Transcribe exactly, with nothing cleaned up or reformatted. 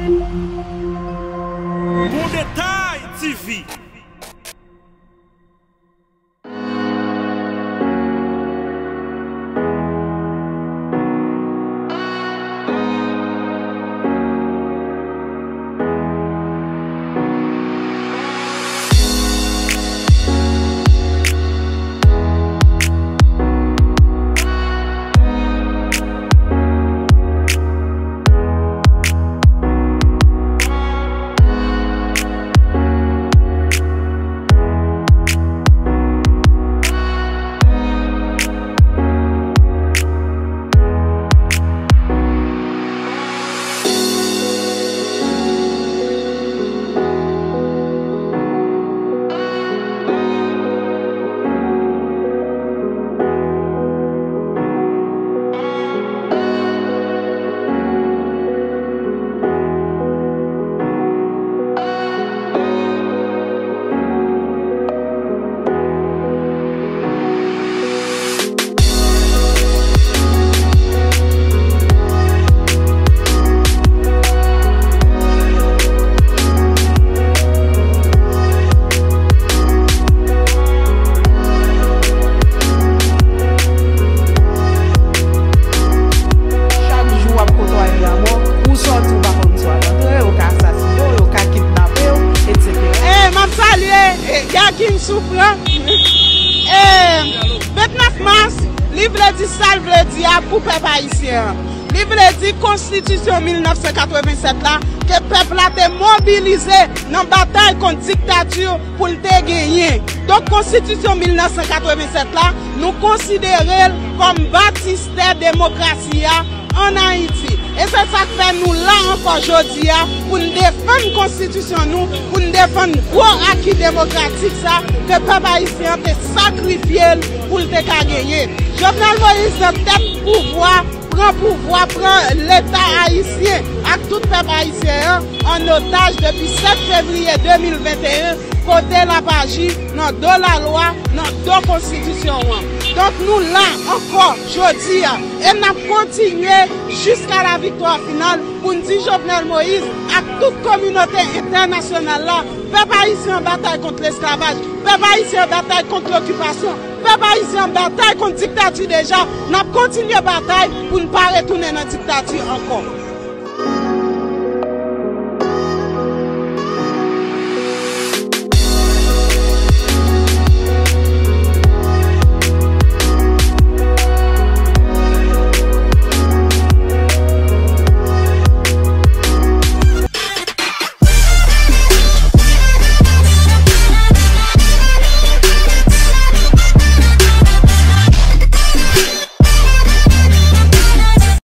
Bon Detay T V. Chak jou w ap kotwaye lanmò, ou sòti, ou pa konn si w ap antre, yo ka asasinen w, yo ka kidnape w, etsetera. E, m ap salye, e, Yakin Soufran. E, vennèf mas, li vle di sa l vle di a pou pèp ayisyen an. Li vle di konstitisyon mil nèf san katrevennsèt la, ke pèp la te mobilize nan batay kont diktati pou l te genyen. Donk, konstitisyon mil nèf san katrevennsèt la, nou konsidere l kòm batistè demokrasi a ann Ayiti. E se sa k fè nou la ankò jodi a pou n defann konstitisyon nou, pou n defann gwo aki demokratik sa ke pèp ayisyen an te sakrifye l pou l te ka genyen. Jovenel Moïse nan tèt pouvwa, pran pouvwa, pran Leta ayisyen ak tout pèp ayisyen an an otaj depi sèt fevriye de mil venteyen, kote l ap aji nan do lalwa, nan do konstitisyon an. Donk, nou la ankò jodi a, e n ap kontinye jiska la viktwa final pou n di Jovenel Moïse ak tout kominote entènasyonal la, pèp ayisyen an batay kont lesklavaj, pèp ayisyen an batay kont lokipasyon, pèp ayisyen an batay kont diktati deja, n ap kontinye batay pou n pa retounen nan diktati ankò.